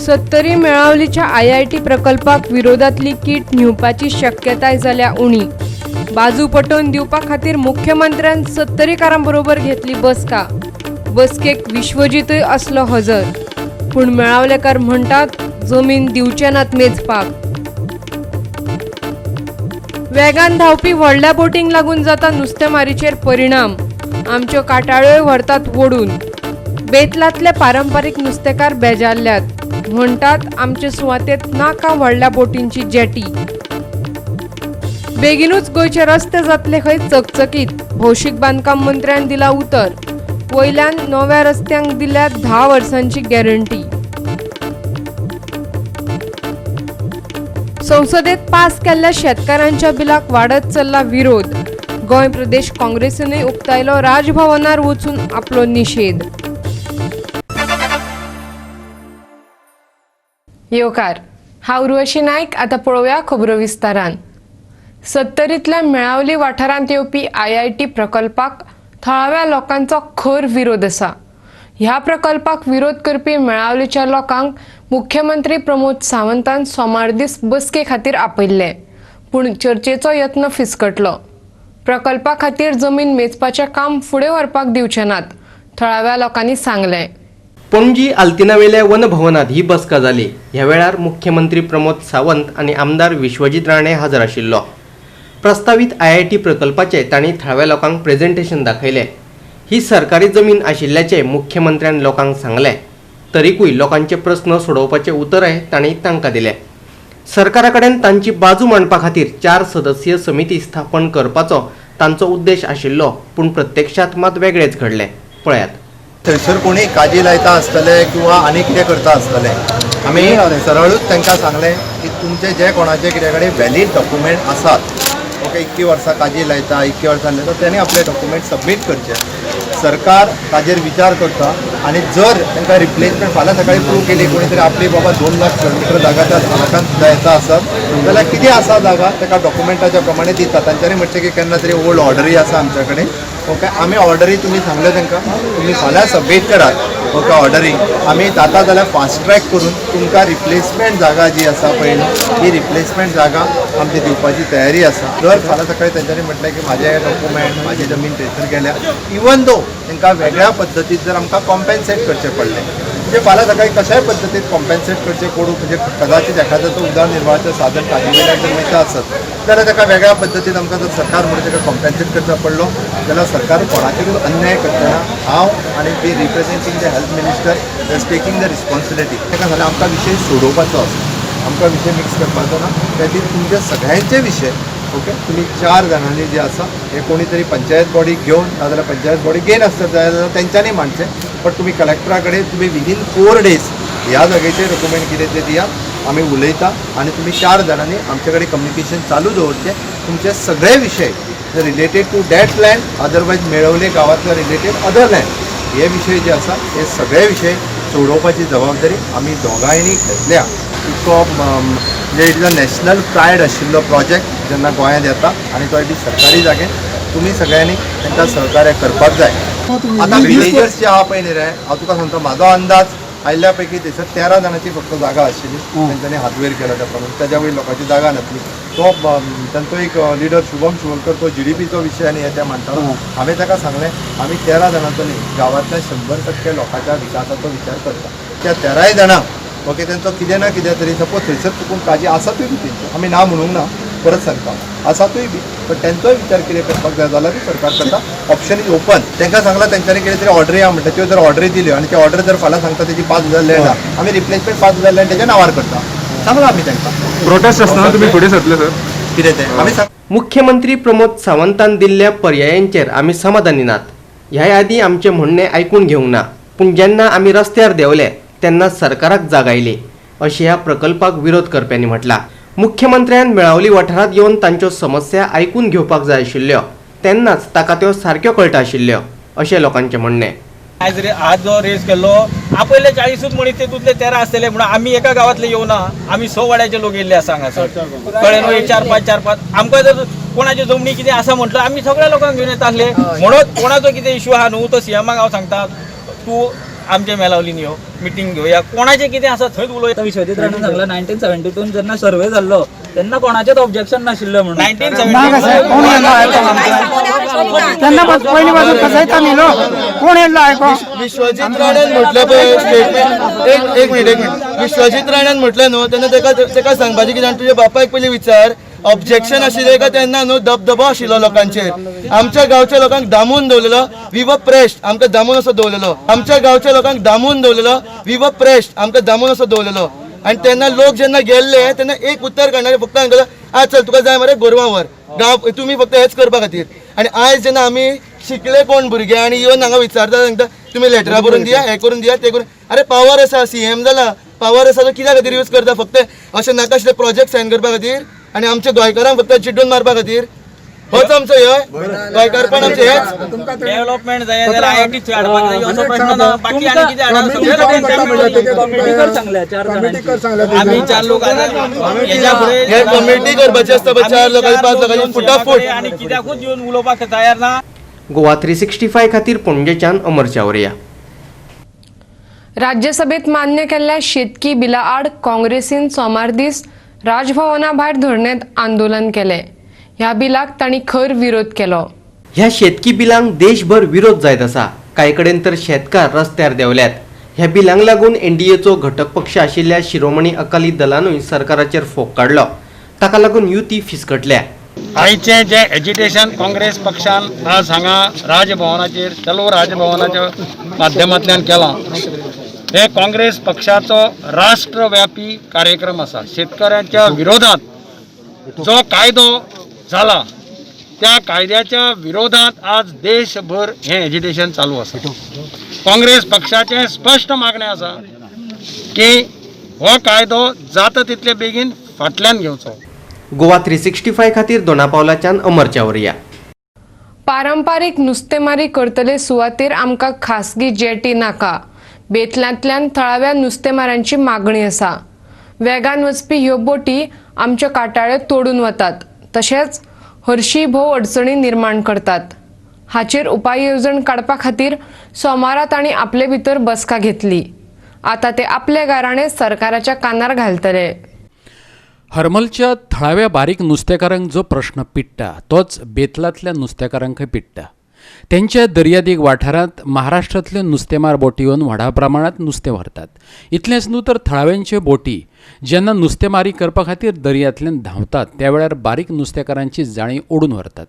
Sattari मेळावलीच्या IIT प्रकल्पाक विरोधातली कीट न्हिवपाची शक्यताय जाल्या उणी. बाजू पटोवन दिवपा खातीर मुख्यमंत्र्यान सत्तरीकारांबरोबर घेतली बसका. बसकेक विश्वजीतय आसलो हजर, पूण मेळावलेकार म्हणटात जमीन दिवचे नात मेजपाक. वेगान धांवपी व्हडल्या बोटींक लागून जाता नुस्तेमारीचेर परिणाम. आमच्यो काटाळ्योय व्हरतात ओडून. बेतलांतले पारंपारीक नुस्तेकार बेजारल्यात, म्हणटात आमचे सुवातेत नाका व्हडल्या बोटींची जेटी. बेगिनूच गोंयचे रस्ते जातले खंय चकचकीत, भौशीक बांदकाम मंत्र्यान दिला उतर. वयल्यान नव्या रस्त्यांक दिल्या 10 वर्सांची गॅरंटी. संसदेत पास केल्ल्या शेतकारांच्या बिलाक वाडत चल्ला विरोध. गोंय प्रदेश काँग्रेसीनय उक्तायलो राजभवनार वचून आपलो निशेध. येवकार, हांव उर्वशी नायक. आतां पळोवया खबरो विस्तारान. सत्तरींतल्या मेळावली वाठारांत येवपी आयआयटी प्रकल्पाक थळाव्या लोकांचो खर विरोध आसा. ह्या प्रकल्पाक विरोध करपी मेळावलीच्या लोकांक मुख्यमंत्री प्रमोद सावंतान सोमार दीस बसके खातीर आपयल्ले, पूण चर्चेचो यत्न फिसकटलो. प्रकल्पा खातीर जमीन मेजपाचें काम फुडें व्हरपाक दिवचे नात, थळाव्या लोकांनी सांगलें. पणजी आल्तिनावेल्या वनभवनात ही बसका जाली. ह्या वेळार मुख्यमंत्री प्रमोद सावंत आनी आमदार विश्वजीत राणे हजर आशिल्लो. प्रस्तावीत आयआयटी प्रकल्पाचे तांणी थळाव्या लोकांक प्रेझेंटेशन दाखयलें. ही सरकारी जमीन आशिल्ल्याचें मुख्यमंत्र्यान लोकांक सांगलें. तरीकूय लोकांचे प्रस्न सोडोवपाचे उतरय तांणी तांकां दिले. सरकारा कडेन तांची बाजू मांडपा खातीर 4 सदस्यीय समिती स्थापन करपाचो तांचो उद्देश आशिल्लो, पूण प्रत्यक्षात मात वेगळेच घडलें. पळयात. थंयसर कोणी काजी लायता आसतले किंवा आनी कितें करता आसतले, आमी सरळूच तांकां सांगलें की तुमचे जे कोणाचे कित्या कडेन व्हॅलीड डॉक्युमेंट आसात, ओके, इतकी वर्सां काजी लायता, इतकी वर्सां लायता, तेणी आपले डॉक्युमेंट सबमीट करचे. सरकार ताजेर विचार करता आनी जर तांकां रिप्लेसमेंट फाल्यां सकाळीं प्रूव केली कोणी तरी आपली बाबा 2 लाख स्क्वेअर मिटर जागा त्या लोकांक जायचा आसत जाल्यार कितें आसा जागा ताका डॉक्युमेंटाच्या प्रमाणे दिता. तांच्यांनी म्हटलें की केन्ना तरी ओल्ड ऑर्डरी आसा आमच्या कडेन, ओके, आमी ऑर्डरी तुमी सांगले तांकां तुमी फाल्यां सबमीट करात, ओके, ऑर्डरी आमी जाता जाल्यार फास्ट ट्रॅक करून तुमकां रिप्लेसमेंट जागा जी आसा पळय न्हू ही रिप्लेसमेंट जागा आमची दिवपाची तयारी आसा. जर फाल्यां सकाळीं तेंच्यांनी म्हटलें की म्हाजे डॉक्युमेंट म्हाजी जमीन थंयसर गेल्या, इवन दो तांकां वेगळ्या पद्दतीन जर आमकां कॉम्पेन्सेट करचें पडलें, म्हणजे फाल्यां सकाळीं कशाय पद्दतीन कॉम्पेन्सेट करचें पडूं, म्हणजे कदाचित एखाद्याचो उदरनिर्वाहाचें साधन काजी वयल्यान जर वयता आसत जाल्यार ताका वेगळ्या पद्दतीन आमकां जर सरकार म्हणून ताका कॉम्पेन्सेट करचो पडलो जाल्यार सरकार कोणाचेरूच अन्याय करतना हांव आनी be representing the health minister is taking the responsibility. ताका जाल्यार आमकां विशय सोडोवपाचो आसा, आमकां विशय मिक्स करपाचो ना. खातीर तुमचे सगळ्यांचे विशय, ओके, तुमी 4 जाणांनी जे आसा हे कोणी तरी पंचायत बॉडीक घेवन, नाजाल्यार पंचायत बॉडी घेयनासत जाय जाल्यार तेंच्यांनी मांडचें, बट तुमी कलेक्टरा कडेन तुमी विदीन 4 डेज ह्या जागेचे डॉक्युमेंट कितें ते दिया, आमी उलयता आनी तुमी 4 जाणांनी आमचे कडेन कम्युनिकेशन चालू दवरचें. तुमचे सगळे विशय related to that land, otherwise मेळवले गांवांतलो रिलेटेड अदर लँड, हे विशय जे आसा हे सगळे विशय सोडोवपाची जबाबदारी आमी दोगांयनी घेतल्या. इतको म्हणजे it is a national pride आशिल्लो प्रोजेक्ट जेन्ना गोंयांत येता आनी तोय बी सरकारी जागेर, तुमी सगळ्यांनी तांकां सहकार्य करपाक जाय. आतां विलेजर्स जे आहा पळय न्ही रे, हांव तुका सांगता, म्हाजो अंदाज आयिल्ल्या पैकी थंयसर 13 जाणांची फक्त जागा आशिल्ली, तेंच्यांनी हात वयर केला त्या प्रमाणे, ताज्या वयर लोकांची जागा नासली. तो तांचो एक लिडर शुभम शिवलकर, तो जीडीपीचो विशय आनी हे ते मांडटालो. हांवें ताका सांगलें आमी 13 जाणांचो न्ही, गांवांतल्या 100% लोकांच्या विकासाचो विचार करता. त्या 13 जाणांक, ओके, तेंचो कितें ना कितें तरी सपोज थंयसर चुकून काजी आसातूय बी तेंच्यो, आमी ना म्हणूंक ना, परत सांगता आसातूय बी, पण तेंचोय विचार कितें करपाक जाय जाल्यारूय सरकार करता. Option is open. तांकां सांगलां तेंच्यांनी कितें तरी ऑर्डरी आहा म्हणटा, त्यो जर ऑर्डरी दिल्यो आनी त्यो ऑर्डर जर फाल्यां सांगता तेजी 5,000 लँड आहा, आमी रिप्लेसमेंट 5,000 लँड तेज्या नांवार करता, सांगलां आमी तांकां. प्रोटेस्ट आसतना तुमी फुडें सरतले सर? कितें तें आमी मुख्यमंत्री प्रमोद सावंतान दिल्ल्या पर्यायांचेर आमी समाधानी नात. ह्या आदीं आमचें म्हणणें आयकून घेवंक ना, पूण जेन्ना आमी रस्त्यार देंवले तेन्ना सरकाराक जाग आयली, अशें ह्या प्रकल्पाक विरोध करप्यांनी म्हटलां. मुख्यमंत्र्यान मेळावली वाठारांत येवन तांच्यो समस्या आयकून घेवपाक जाय आशिल्ल्यो, तेन्नाच ताका त्यो सारक्यो कळटा आशिल्ल्यो, अशें लोकांचें म्हणणें. आयज रे आज जो रेस केल्लो आपयले 40 मनीस, तितूंतले 13 आसतले म्हणून आमी एका गांवांतले येवना, आमी 6 वाड्याचे लोक येयल्ले आसा हांगासर, कळ्ळें न्हू? एक 4 5 4 5 आमकां जर कोणाची जमनी कितें आसा म्हटलं आमी सगळ्या लोकांक घेवन येता आसले. म्हणून कोणाचो कितें इशू आहा न्हू तो सीएमाक हांव सांगता, तूं आमच्या मेलावलीन यो मिटींग घेवया, कोणाचें कितें आसा थंयच उलोवया. आतां विश्वजीत राणे सांगला 1972 जेन्ना सर्वे जाल्लो तेन्ना कोणाचेच ऑब्जेक्शन नाशिल्लें म्हणून. 1970 ना कशें कोण येयलो आयको तेन्ना पयलीं पासून फसयता न्ही लोक, कोण येयलो आयको. विश्वजीत राणेन म्हटलें पळय स्टेटमेंट, एक एक मिनिट एक मिनिट, विश्वजीत राणेन म्हटलें न्हू तेन्ना तेका तेका सांगपाचें कितें, तुज्या बापायक पयलीं विचार ऑब्जेक्शन आशिल्लें काय तेन्ना न्हू दबदबो आशिल्लो लोकांचेर. आमच्या गांवच्या लोकांक दामून दवरलेलो, we were pressed, आमकां दामून असो दवरलेलो. आमच्या गांवच्या लोकांक दामून दवरलेलो, we were pressed, आमकां दामून असो दवरलेलो. आनी तेन्ना लोक जेन्ना गेल्ले तेन्ना एक उत्तर काडणारे फक्त सांगलें, आ चल तुका जाय मरे गोरवां व्हर गांव, तुमी फक्त हेच करपा खातीर. आनी आयज जेन्ना आमी शिकले कोण भुरगे आनी येवन हांगा विचारता, सांगता तुमी लेटरां बरोवन दिया, हें करून दिया, तें करून. अरे पावर आसा, सीएम जाला, पावर आसा, तो कित्या खातीर यूज करता? फक्त अशें नाका आशिल्ले प्रोजेक्ट सायन करपा खातीर आनी आमच्या गोंयकारांक फक्त चिड्डून मारपा खातीर. होच आमचो हे गोंयकारपण आमचें हेच. डेव्हलपमेंट जाय जाल्यार आयआयटी थंय हाडपाक जाय असो प्रश्न ना, बाकी आनी कितें हाडप. कमिटी कर सांगल्या चार जाणांची. आमी चार लोक आतां हेच्या फुडें हे कमिटी करपाची आसता पळय, चार लोकांची पांच लोकांची फुटाफूट. आनी कित्याकूच येवन उलोवपाक तयार ना. गोवा 365 खातीर पणजेच्यान अमर चावरिया. राज्यसभेत मान्य केल्ल्या शेतकी बिला आड काँग्रेसीन सोमार दीस राजभवना भायर धरण्यांत आंदोलन केलें. ह्या बिलाक तांणी खर विरोध केलो. ह्या शेतकी बिलांक देशभर विरोध जायत आसा. कांय कडेन तर शेतकार रस्त्यार देंवल्यात. ह्या बिलांक लागून एनडीएचो घटक पक्ष आशिल्ल्या शिरोमणी अकाली दलानूय सरकाराचेर फोग काडलो. ताका लागून युती फिसकटल्या. आयचें जें एजिटेशन काँग्रेस पक्षान आज हांगा राजभवनाचेर चलो राजभवनाच्या माध्यमांतल्यान केलां, हे काँग्रेस पक्षाचो राष्ट्रव्यापी कार्यक्रम आसा. शेतकऱ्यांच्या विरोधात जो कायदो जाला त्या कायद्याच्या विरोधात आज देशभर हें एजिटेशन चालू आसा. काँग्रेस पक्षाचें स्पश्ट मागणें आसा की हो कायदो जाता तितले बेगीन फाटल्यान घेवचो. गोवा 365 खातीर दोनापावलाच्यान अमर चावरिया. पारंपारीक नुस्तेमारी करतले सुवातेर आमकां खासगी जेटी नाका, बेतलांतल्यान थळाव्या नुस्तेमारांची मागणी आसा. वेगान वचपी ह्यो बोटी आमच्यो काटाळ्यो तोडून वतात, तशेंच हरशीं भोव अडचणी निर्माण करतात. हाचेर उपाय येवजण काडपा खातीर सोमारा तांणी आपले भितर बसका घेतली. आतां ते आपले गाराणें सरकाराच्या कानार घालतले. हरमलच्या थळाव्या बारीक नुस्तेकारांक जो प्रश्न पिडटा तोच बेतलांतल्या नुस्तेकारांकय पिडटा. तेंच्या दर्यादेग वाठारांत महाराष्ट्रांतल्यो नुस्तेमार बोटी येवन व्हडा प्रमाणांत नुस्तें व्हरतात. इतलेंच न्हू तर थळाव्यांच्यो बोटी जेन्ना नुस्तेमारी करपा खातीर दर्यांतल्यान धांवतात त्या वेळार बारीक नुस्तेकारांची जाळीं ओडून व्हरतात.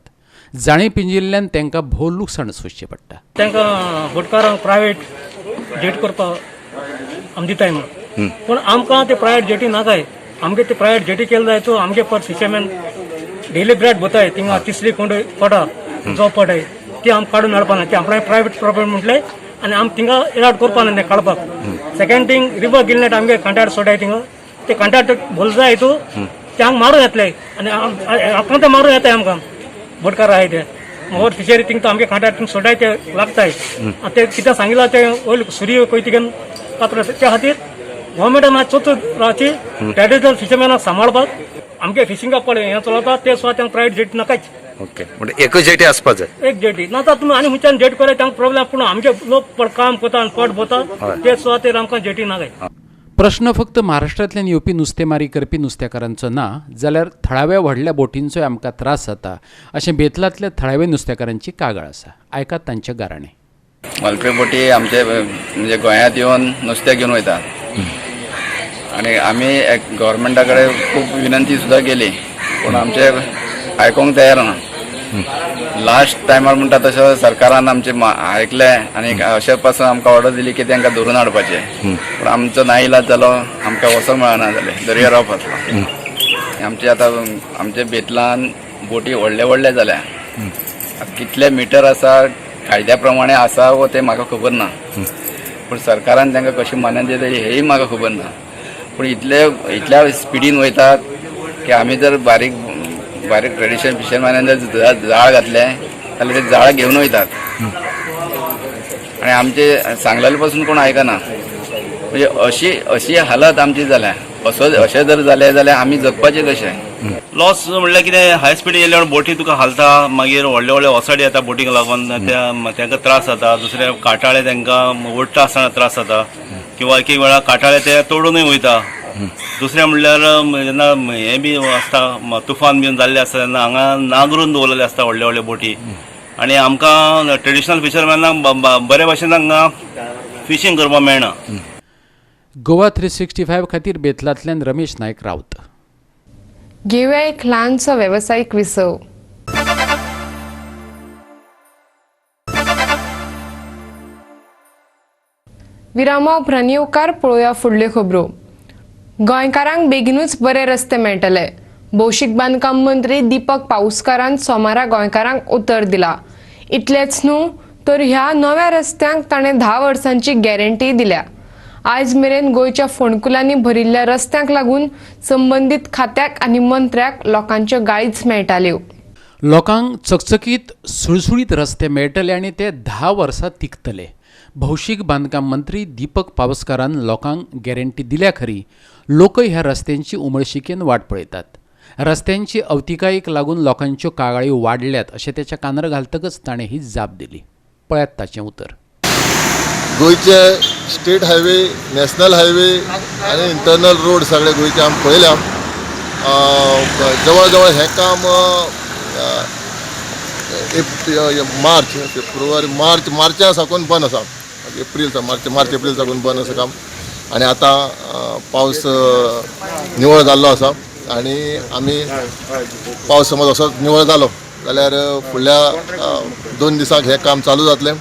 जाळीं पिंजिल्ल्यान तांकां भोव लुकसाण सोंसचें पडटा. तांकां बोटकारांक प्रायवेट जेट करपाक आमी दिताय म्हणून, पूण आमकां ते प्रायवेट जेटी नाकाय. आमगे ते प्रायवेट जेटी केले जाय तो आमगे पर फिशरमॅन डेली ब्रेड भोताय थिंगा तिसरी कोंड पडा जो पडाय ती आमकां काडून हाडपा ना, ती आपणाय प्रायवेट प्रॉपर्टी म्हटलें आनी आम थिंगा एलावड करपा ना तें काडपाक. सेकंड थिंग रिवर गिलनेट आमगे कांट्यार सोडाय थिंगा ते कांट्यार भोल जाय तूं ते आमकां मारून येतले आनी आमकां ते मारून येताय आमकां बोटकार आहाय ते मोर फिशरी थिंग तो आमगे कांट्यार थिंग सोडाय ते लागताय. आनी ते कितें सांगिलां ते वयले सुरयो खंय तिगेन कातर त्या खातीर गव्हर्मेंटान आज चोत रावची ट्रेडिशनल फिशरमॅनाक सांबाळपाक. आमगे फिशिंगा पळय हें चलता ते सुद्दां तांकां प्रायवेट जेटी नाकाच. ओके, म्हणजे एकच जेटी आसपाक जाय. एक जेटी ना तर तुमी आनी खंयच्यान जेट करय तांकां प्रॉब्लेम, पूण आमचे लोक पड काम करता आनी पोट भरता ते सुवातेर आमकां जेटी नाकाय. प्रश्न फक्त महाराष्ट्रांतल्यान येवपी नुस्तेमारी करपी नुस्तेकारांचो ना, जाल्यार थळाव्या व्हडल्या बोटींचोय आमकां त्रास जाता अशें बेतलांतल्या थळाव्या नुस्तेकारांची कागाळ आसा. आयकात तांचे गाराणें. मलपे बोटी आमचे म्हणजे गोंयांत येवन नुस्तें घेवन वयता आनी आमी गव्हर्मेंटा कडेन खूब विनंती सुद्दां केली, पूण आमचे आयकोंक तयार ना. लास्ट टायमार म्हणटा तशें सरकारान आमचें आयकलें आनी अशें पासून आमकां ऑर्डर दिली की तांकां धरून हाडपाचें, पूण आमचो ना इलाज जालो, आमकां वचोंक मेळना जालें, दर्यार रावपाचो. आमचे आतां आमचे बेतलान बोटी व्हडले व्हडले जाल्या, कितले मिटर आसा कायद्या प्रमाणे आसा वो तें म्हाका खबर ना, पूण सरकारान तांकां कशी मान्यता दिली हेंय म्हाका खबर ना. पूण इतले इतल्या स्पिडीन वयतात की आमी जर बारीक बारीक ट्रेडिशनल फिशरमॅनान जर जाळ घातलें जाल्यार ते जाळ घेवन वयतात आनी आमचे सांगलेले पासून कोण आयकना. म्हणजे अशी अशी हालत आमची जाल्या. असो अशें जर जालें जाल्यार आमी जगपाचें कशें? लॉस म्हणल्यार कितें, हाय स्पीड येयल्यार बोटी तुका हालता, मागीर व्हडले व्हडले ओसाडी येता बोटीक लागून, तांकां त्रास जाता. दुसरे काटाळे तांकां ओडटा आसतना त्रास जाता, किंवा एक एक वेळा काटाळे ते तोडूनय वयता. दुसरें म्हणल्यार जेन्ना हें बी आसता, तुफान बीन जाल्लें आसता, तेन्ना हांगा नांगरून दवरलेले आसता व्हडले व्हडले बोटी, आनी आमकां ट्रेडिशनल फिशरमॅनाक बरे भाशेन हांगा फिशींग करपाक मेळना. गोवा 365 खातीर बेतलांतल्यान रमेश नायक राऊत. घेवया एक ल्हानसो वेवसायीक विसव. विरामा उपरांत येवकार पळोवया फुडल्यो खबरो. गोंयकारांक बेगिनूच बरे रस्ते मेळटले. भौशीक बांदकाम मंत्री दीपक पाऊसकारान सोमारा गोंयकारांक उतर दिला. इतलेंच न्हू तर ह्या नव्या रस्त्यांक ताणें 10 वर्सांची गॅरंटी दिल्या. आयज मेरेन गोंयच्या फोंडकुलांनी भरिल्ल्या रस्त्यांक लागून संबंदीत खात्याक आनी मंत्र्याक लोकांच्यो गाळीच मेळटाल्यो. लोकांक चकचकीत सुळसुळीत रस्ते मेळटले आनी ते 10 वर्सां तिगतले. भौशीक बांदकाम मंत्री दीपक पावसकारान लोकांक गॅरंटी दिल्या खरी, लोकय ह्या रस्त्यांची उमळशिकेन वाट पळयतात. रस्त्यांची अवतिकायेक लागून लोकांच्यो कागाळी वाडल्यात अशें तेच्या कानार घालतकच ताणें ही जाप दिली. पळयात ताचें उतर. गोंयचे स्टेट हायवे, नॅशनल हायवे आनी इंटरनल रोड सगळे गोंयचे आमी पळयल्या. जवळ जवळ हें काम मार्च फेब्रुवारी मार्च मार्चा साकून बंद आसा. एप्रील मार्च मार्च एप्रील साकून बंद आसा काम, आनी आतां पावस निवळ जाल्लो आसा आनी आमी पावस समज असोच निवळ जालो जाल्यार फुडल्या 2 दिसांक हें काम चालू जातलें.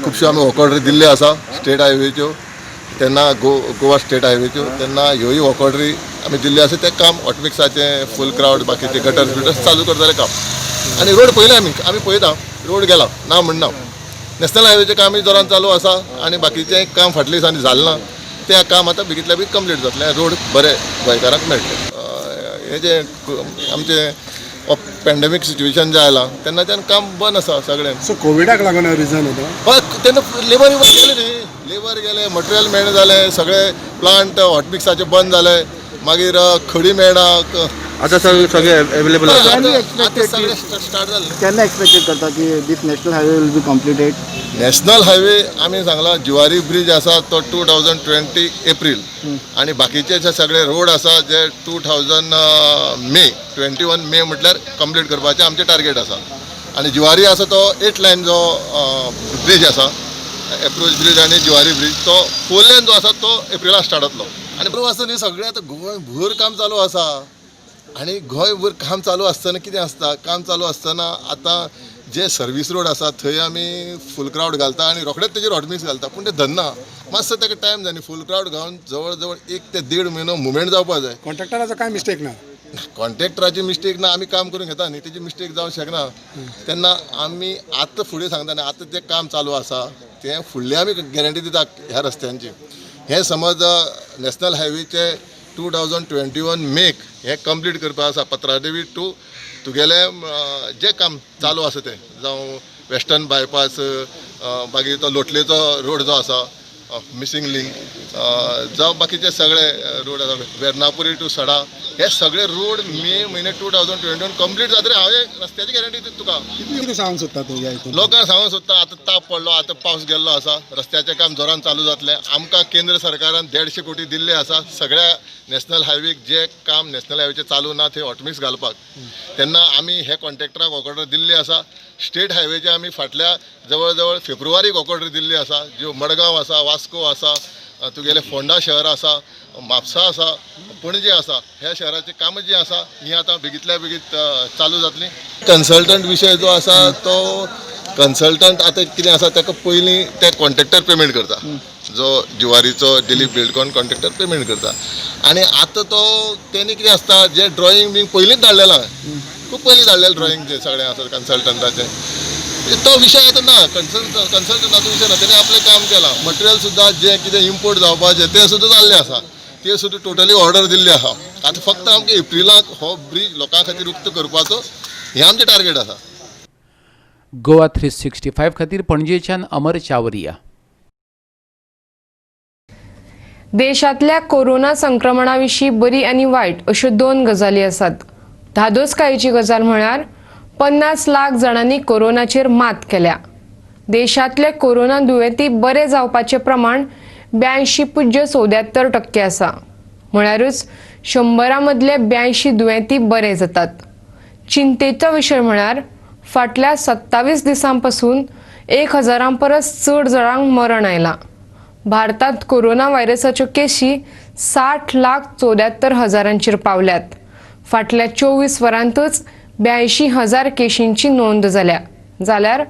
खुबश्यो आमी वर्क ऑर्डरी दिल्ल्यो आसा स्टेट हायवेच्यो, तेन्ना गोवा स्टेट हायवेच्यो, तेन्ना ह्योय वर्क ऑर्डरी आमी दिल्ल्यो आसा. तें काम हॉटमिक्साचें फूल क्रावड बाकीचे गटर्स बिटर्स चालू करतले काम. आनी रोड पयले आमी आमी पळयता रोड गेला ना म्हणना. नॅशनल हायवेचें कामूय जोरान चालू आसा आनी बाकीचें काम फाटल्या दिसांनी जालें ना, तें काम आतां बेगींतल्या बेगीन कंप्लीट जातलें, रोड बरे गोंयकारांक मेळटले. हें जें आमचें पॅन्डेमीक सिच्युएशन जें आयलां तेन्नाच्यान काम बंद आसा सगळें. सो कोविडाक लागून रिजन होता? हय, तेन्ना लेबर गेले न्ही, लेबर गेले, मटेरियल मेळना जालें, सगळे प्लांट हॉटमिक्साचे बंद जाले, मागीर खडी मेळना. आतां सगळे अवेलेबल आसा. सगळें स्टार्ट जालें. केन्ना एक्सपेक्टेड करता की this national highway will be completed? National highway आमी सांगला जुवारी ब्रिज आसा तो 2020 एप्रील, आनी बाकीचे जे सगळे रोड आसा जे 2000 मे 21 मे म्हटल्यार कंप्लीट करपाचें आमचें टार्गेट आसा. आनी जुवारी आसा तो 8 लायन जो ब्रिज आसा, एप्रोच ब्रिज आनी जुवारी ब्रिज, तो 4 लायन जो आसा तो एप्रिलाक स्टार्ट जातलो. आनी बरोबर आसा न्ही, सगळें आतां गोंयभर काम चालू आसा आनी गोंयभर काम चालू आसतना कितें आसता, काम चालू आसतना आतां जे सर्वीस रोड आसा थंय आमी फूल क्रावड घालता आनी रोखडेच तेजेर हॉटमिक्स घालता, पूण तें धरना, मातसो ताका टायम जाय न्ही. फूल क्रावड घालून जवळ जवळ 1 ते 1.5 म्हयनो मुवमेंट जावपा जाय. कॉन्ट्रॅक्टराचो कांय मिस्टेक ना? कॉन्ट्रॅक्टराची मिस्टेक ना, आमी काम करून घेता न्ही, तेजी मिस्टेक जावंक शकना. तेन्ना आमी आतां फुडें सांगता न्ही, आतां जें काम चालू आसा तें फुडलें आमी गॅरंटी दिता ह्या रस्त्यांची. हें समज नॅशनल हायवेचे 2021 मेक हें कंप्लीट करपा आसा. पत्रादेवी टू तुगेलें जें काम चालू आसा तें, जावं वेस्टर्न बायपास, मागीर तो लोटलेचो रोड जो आसा मिसींग लिंक, जावं बाकीचे सगळे रोड आसा वेर्नापुरी टू सडा, हे सगळे रोड मे म्हयने 2021 कंप्लीट जातले. हांवें रस्त्याची गॅरंटी दिता तुका. कितें सांगूंक सोदता तूं ह्या हितून? लोकांक सांगूंक सोदता आतां ताप पडलो, आतां पावस गेल्लो आसा, रस्त्याचें काम जोरान चालू जातलें. आमकां केंद्र सरकारान 150 कोटी दिल्ले आसा सगळ्या नॅशनल हायवेक, जे काम नॅशनल हायवेचें चालू ना थंय हॉटमिक्स घालपाक. तेन्ना आमी हे कॉन्ट्रॅक्टराक वर्क ऑर्डर दिल्ली आसा. स्टेट हायवेचे आमी फाटल्या जवळ जवळ फेब्रुवारीक वर्क ऑर्डर दिल्ली आसा, ज्यो मडगांव आसा, वास्को आसा, तुगेलें फोंडा शहर आसा, म्हापसा आसा, पणजे आसा, ह्या शहराची कामां जीं आसा हीं आतां बेगींतल्या बेगीत चालू जातलीं. कन्सल्टंट विशय जो आसा तो कन्सल्टंट आतां कितें आसा ताका पयलीं ते कॉन्ट्रॅक्टर पेमेंट करता, जो जुवारीचो दिलीप बिल्डकॉन कॉन्ट्रॅक्टर पेमेंट करता. आनी आतां तो तेणी कितें आसता जे ड्रॉइंग बीन पयलींच धाडलेलां, खूब पयलीं धाडलेलें ड्रॉइंग जें सगळें आसा कन्सल्टंटाचें, तो विशय आतां ना. कन्सल्टंटाचो विशय ना, तेणी आपलें काम केलां. मटेरियल सुद्दां जें कितें इम्पोर्ट जावपाचें तें सुद्दां जाल्लें आसा, तें सुद्दां टोटली ऑर्डर दिल्ली आसा. आतां फक्त आमकां एप्रिलाक हो ब्रीज लोकां खातीर उक्तो करपाचो हें आमचें टार्गेट आसा. गोवा 365 खातीर पणजेच्यान अमर चावरिया. देशांतल्या कोरोना संक्रमणा विशीं बरी आनी वायट अश्यो 2 गजाली आसात. धादोसकायेची गजाल म्हळ्यार 50 लाख जाणांनी कोरोनाचेर मात केल्या. देशांतले कोरोना दुयेंती बरे जावपाचें प्रमाण 82.74% आसा. म्हळ्यारूच 100 मदले 82 दुयेंती बरे जातात. चिंतेचो विशय म्हळ्यार फाटल्या 27 दिसां पसून 1000 परस चड जाणांक मरण आयलां. भारतांत कोरोना व्हायरसाच्यो केशी 60,74,000 पावल्यात. फाटल्या 24 वरांतच 82,000 केशींची नोंद जाल्या, जाल्यार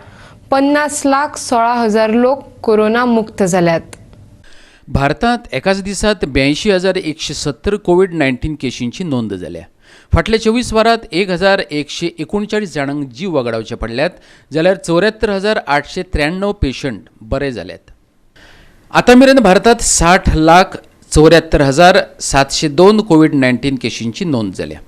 50,16,000 लोक कोरोना मुक्त जाल्यात. भारतांत एकाच दिसात 82,170 कोवीड-19 केशींची नोंद जाल्या. फाटल्या 24 वरांत 1,139 जाणांक जीव वगडावचे पडल्यात, जाल्यार 74,893 पेशंट बरे जाल्यात. आतां मेरेन भारतांत 60,74,702 कोवीड-19 केशींची नोंद जाल्या.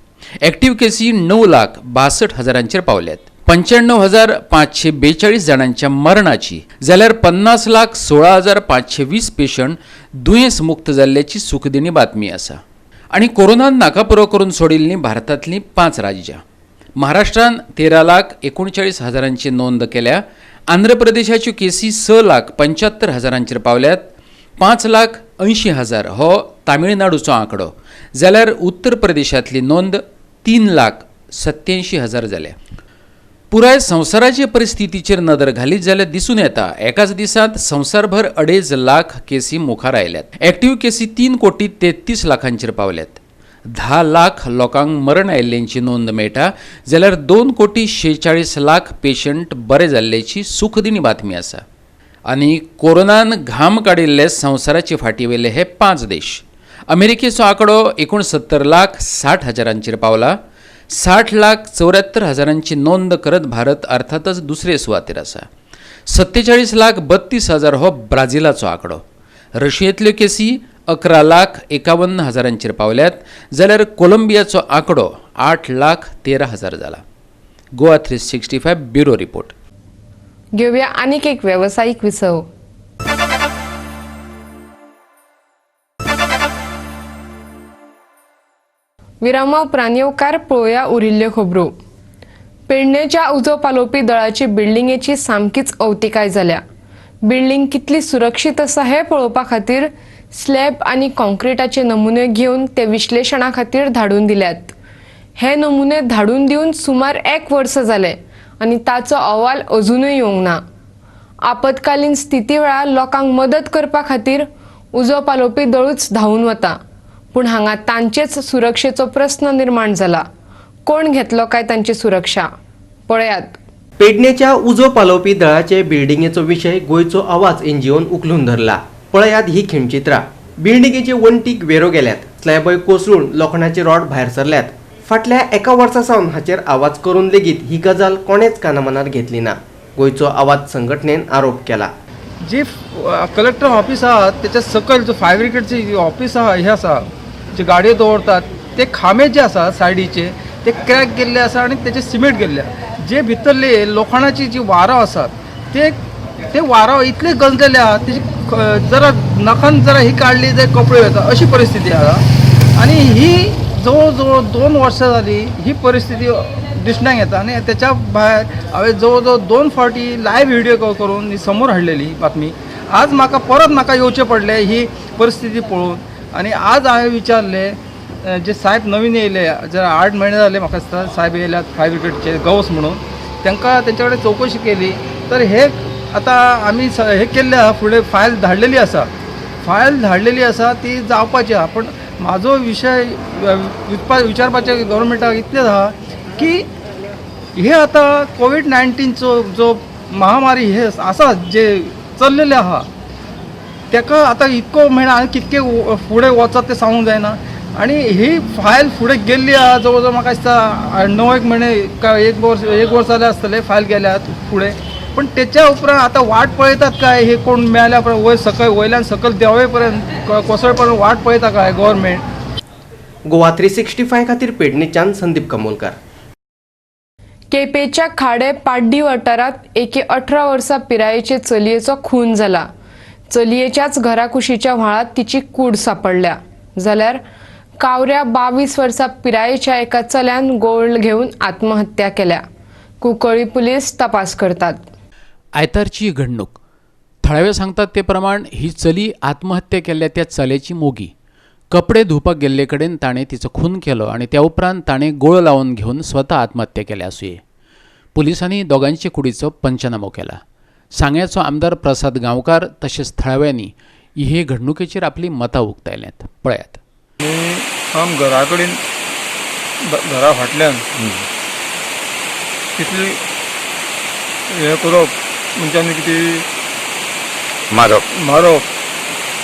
एक्टिव्ह केसी 9,62,000 पावल्यात. 95,542 जाणांच्या मरणाची, जाल्यार 50,16,520 पेशंट दुयेंस मुक्त जाल्ल्याची सुखदिणी बातमी आसा. आनी कोरोनान नाकापुरो करून सोडिल्लीं भारतांतलीं 5 राज्यां. महाराष्ट्रान 13,39,000 नोंद केल्या. आंध्र प्रदेशाच्यो केसी 6,75,000 पावल्यात. 5,80,000 हो तामिळनाडूचो आंकडो, जाल्यार उत्तर प्रदेशांतली नोंद 3,87,000 जाल्या. पुराय संवसाराचे परिस्थितीचेर नदर घालीत जाल्यार दिसून येता एकाच दिसांत संवसारभर 2.5 लाख केसी मुखार आयल्यात. एक्टिव्ह केसी 3,33,00,000 पावल्यात. 10 लाख लोकांक मरण आयिल्ल्यांची नोंद मेळटा, जाल्यार 2,46,00,000 पेशंट बरे जाल्ल्याची सुखदिणी बातमी आसा. आनी कोरोनान घाम काडिल्ले संवसाराचे फाटीवेले हे 5 देश. अमेरिकेचो आंकडो 69,60,000 पावला. 60,74,000 नोंद करत भारत अर्थातच दुसरे सुवातेर आसा. 47,32,000 हो ब्राझिलाचो आंकडो. रशियेंतल्यो केसी 11,51,000 पावल्यात, जाल्यार कोलंबियाचो आंकडो 8,13,000 जाला. Goa 365 bureau report. घेवया आनीक एक वेवसायीक विसव. विरामा उपरांत येवकार पळोवया उरिल्ल्यो खबरो. पेडणेच्या उजो पालोवपी दळाची बिल्डिंगेची सामकीच अवतिकाय जाल्या. बिल्डिंग कितली सुरक्षीत आसा हें पळोवपा खातीर स्लॅब आनी कॉन्क्रिटाचे नमुने घेवन ते विश्लेशणा खातीर धाडून दिल्यात. हे नमुने धाडून दिवन सुमार 1 वर्स जालें आनी ताचो अहवाल अजुनूय येवंक ना. आपत्कालीन स्थिती वेळार लोकांक मदत करपा खातीर उजो पालोवपी दळूच धांवून वता, पूण हांगा तांचेच सुरक्षेचो प्रस्न निर्माण जाला. कोण घेतलो काय तांची सुरक्षा? पळयात. पेडणेच्या उजो पालोवपी दळाचे बिल्डिंगेचो विशय गोंयचो आवाज एनजीओन उखलून धरला. पळयात ही खिणचित्रां. बिल्डिंगेचे वण्टीक वेरो गेल्यात, स्लॅबय कोसळून लोखणाचे रॉड भायर सरल्यात. फाटल्या 1 वर्सा सावन हाचेर आवाज करून लेगीत ही गजाल कोणेच कानामनार घेतली ना. गोंयचो आवाज संघटनेन आरोप केला. जी कलेक्टर ऑफिस आहा त्याच्या सकयल जो फायर ब्रिगेडची ऑफिस आहा, हे आसा जे गाडयो दवरतात ते खांबे जे आसा सायडीचे ते क्रॅक गेल्ले आसा आनी तेचे सिमेंट गेल्ले आसा. जे भितरले लोखणाची जी वारां आसात ते ते वारां इतले गंजलेले आहा तेजी जरा नखान जरा ही काडली जाल्यार कपडे वता अशी परिस्थिती आहा. आनी ही जवळ जवळ 2 वर्सां जाली ही परिस्थिती दिसण्याक येता. आनी त्याच्या भायर हांवें जवळ जवळ 2 फावटी लायव्ह व्हिडिओ करून ही समोर हाडलेली बातमी. आज म्हाका परत म्हाका येवचें पडलें ही परिस्थिती पळोवन. आनी आज हांवें विचारलें जे साहेब नवीन येयले, जरा 8 म्हयने जाले म्हाका दिसता साहेब येयल्यात फायर ब्रिगेडचे गौस म्हणून, तांकां तेंच्या कडेन चवकशी केली तर हे आतां आमी हे केल्ले आहा, फुडें फायल धाडलेली आसा, फायल धाडलेली आसा ती जावपाची आहा. पूण म्हाजो विशय विचारपाचें गव्हर्मेंटाक इतलेंच आहा की हे आतां कोवीड-19चो जो महामारी हे आसा जे चल्लेले आहा तेका आतां इतको म्हयनो आनी कितके फुडें वचत तें सांगूंक जायना. आनी ही फायल फुडें गेल्ली आहा जवळ जवळ म्हाका दिसता 9 म्हयने काय 1 वर्स 1 वर्स जालें आसतलें फायल गेल्यात फुडें. पण तेच्या उपरांत आतां वाट पळयतात काय हे कोण मेळ्ळ्या उपरांत वयर सकयल वयल्यान सकयल देंवे पर्यंत कोसळे पर्यंत वाट पळयता काय गव्हर्मेंट. गोवा 365 खातीर पेडणेच्यान संदीप कमोलकर. केपेच्या खाडे पाड्डी वाठारांत एके 18 वर्सां पिरायेचे चलयेचो खून जाला. चलयेच्याच घरा कुशीच्या व्हाळांत तिची कूड सांपडल्या. जाल्यार कावऱ्या 22 वर्सां पिरायेच्या एका चल्यान गोळ घेवन आत्महत्या केल्या. कुंकळी पुलीस तपास करतात. आयतारची घडणूक. थळावे सांगतात ते प्रमाण ही चली आत्महत्या केल्ल्या त्या चल्याची मोगी. कपडे धुवपाक गेल्ले कडेन ताणें तिचो खून केलो आनी त्या उपरांत ताणें गोळ लावन घेवन स्वता आत्महत्या केल्या आसुये. पुलिसांनी दोगांचे कुडीचो पंचनामो केला. सांग्याचो आमदार प्रसाद गांवकार तशेंच थळाव्यांनी हे घडणुकेचेर आपली मतां उक्तायल्यांत. पळयात. आम घरा कडेन घरा फाटल्यान कितली हें करप मनशांनी कितें मारप मारप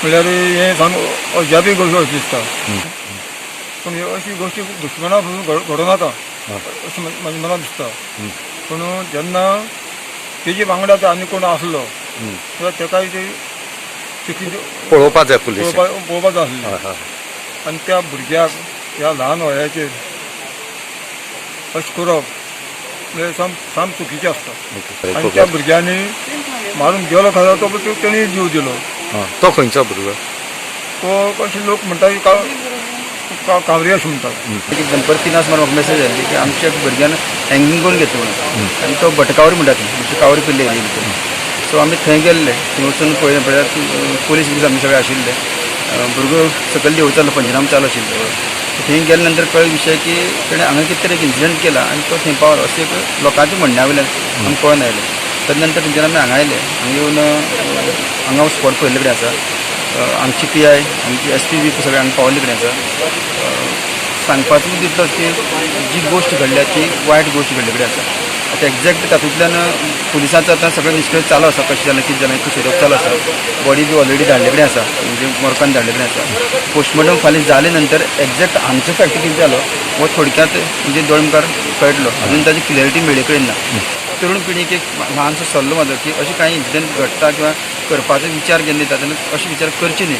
म्हणल्यार हें सामकें अजापी गोश्ट अशें दिसता. पूण ह्यो अशी गोश्टी दुश्मना पसून घडोवं नाका अशें म्हज्या मनाक दिसता. पूण जेन्ना तेजे वांगडा आनी कोण आसलो जाल्यार तेकाय ते तितली पळोवपाक जाय, पुलिसांनी पळोवपाक जाय आसलें. आनी त्या भुरग्याक ह्या ल्हान वयाचेर अशें करप म्हणल्यार साम चुकीचें आसता. आनी त्या भुरग्यांनी मारून गेलो खरो तो, तेणी जीव दिलो. तो खंयचो भुरगो? तो अशे लोक म्हणटा कावरी अशें म्हणटात. दनपार 3 सुमार म्हाका मेसेज आयली की आमच्या भुरग्यान हँगींग करून घेतलो म्हणून. आनी तो भटकावरी म्हणटा ती आमची कावरी पिल्ली एरिया भितर. सो आमी थंय गेल्ले, थंय वचून पळयलें पळयात पुलीस बीस आमी सगळे आशिल्ले. भुरगो सकयल देंवचालो, पंचनामा चालू आशिल्लो. थंय गेले नंतर कळ्ळो विशय की तेणें हांगा कितें तरी एक इन्सिडंट केला आनी तो थंय पावलो अशें एक लोकांच्या म्हणण्या वयल्यान आमकां कळोन आयलें. तर नंतर थंयच्यान आमी हांगा आयले. हांगा येवन हांगा स्पॉट पळयल्ले कडेन आसा. आमची PI, आमची SP बी सगळे हांगा पावल्ले कडेन आसा. सांगपाचो मुद्दो इतलोच की जी गोश्ट घडल्या ती वायट गोश्ट घडले कडेन आसा. आतां एग्जॅक्ट तातूंतल्यान पुलिसांचो आतां सगळें निश्कर्श चालू आसा, कशें जालें कितें जालें तें सोदप चालू आसा. बॉडी बी ऑलरेडी धाडले कडेन आसा, म्हणजे मोर्गान धाडले कडेन आसा. पोस्टमॉर्टम फाल्यां जाले नंतर एग्जॅक्ट हांगचो फॅक्ट कितें जालो हो थोडक्यांत म्हणजे दोळे मुखार कळटलो. अजून ताजी क्लियरिटी मेळ्ळे कडेन ना. तरुण पिळगेक एक ल्हानसो सल्लो म्हाजो की अशें कांय इन्सिडंट घडटा किंवा करपाचो विचार जेन्ना येता तेन्ना अशे विचार करचे न्ही,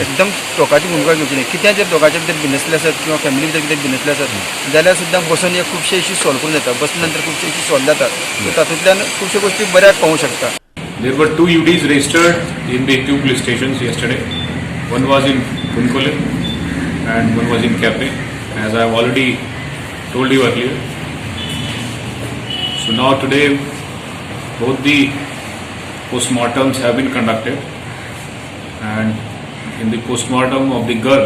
एकदम टोकाची भुमिका घेवची न्ही. कितें जर दोगांच्या भितर भिनसले आसत किंवा फॅमिली भितर कितें भिनसले आसत जाल्यार सुद्दां बसून हे खुबशे इश्यू सॉल्व करून जाता. बसले नंतर खुबशे इश्यू सॉल्व जातात. तातूंतल्यान खुबश्यो गोश्टी बऱ्याक पावूंक शकता. There were 2 UDs registered in the 2 police stations yesterday. One was in Cuncolim and one was in Quepem, as I have already told you earlier. So now today, both the postmortems have been conducted, and in the postmortem of the girl,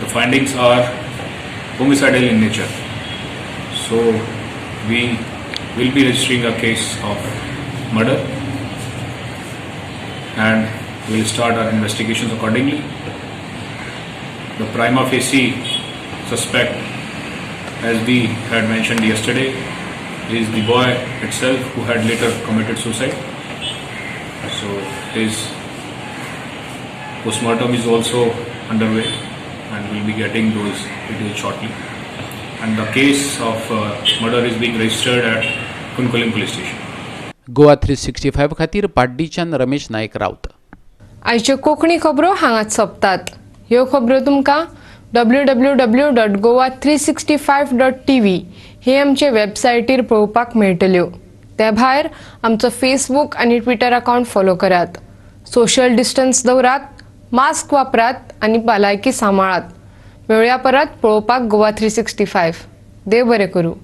the findings are homicidal in nature. So we will be registering a case of murder and we will start our investigations accordingly. The prima facie suspect, as we had mentioned yesterday, is the boy itself who had later committed suicide. So his postmortem is also underway and we'll be getting those details shortly. And the case of murder is being registered at Cuncolim police station. Goa 365 खातीर पाड्डीच्यान रमेश नायक राऊत. आयच्यो कोंकणी खबरो हांगाच सोंपतात. ह्यो खबरो तुमकां www.goa365.tv हे आमचे वेबसायटीर पळोवपाक मेळटल्यो. ते भायर आमचो फेसबूक आनी ट्विटर अकावंट फॉलो करात. सोशल डिस्टन्स दवरात, मास्क वापरात आनी भलायकी सांबाळात. मेळया परत पळोवपाक गोवा 365. देव बरें करूं.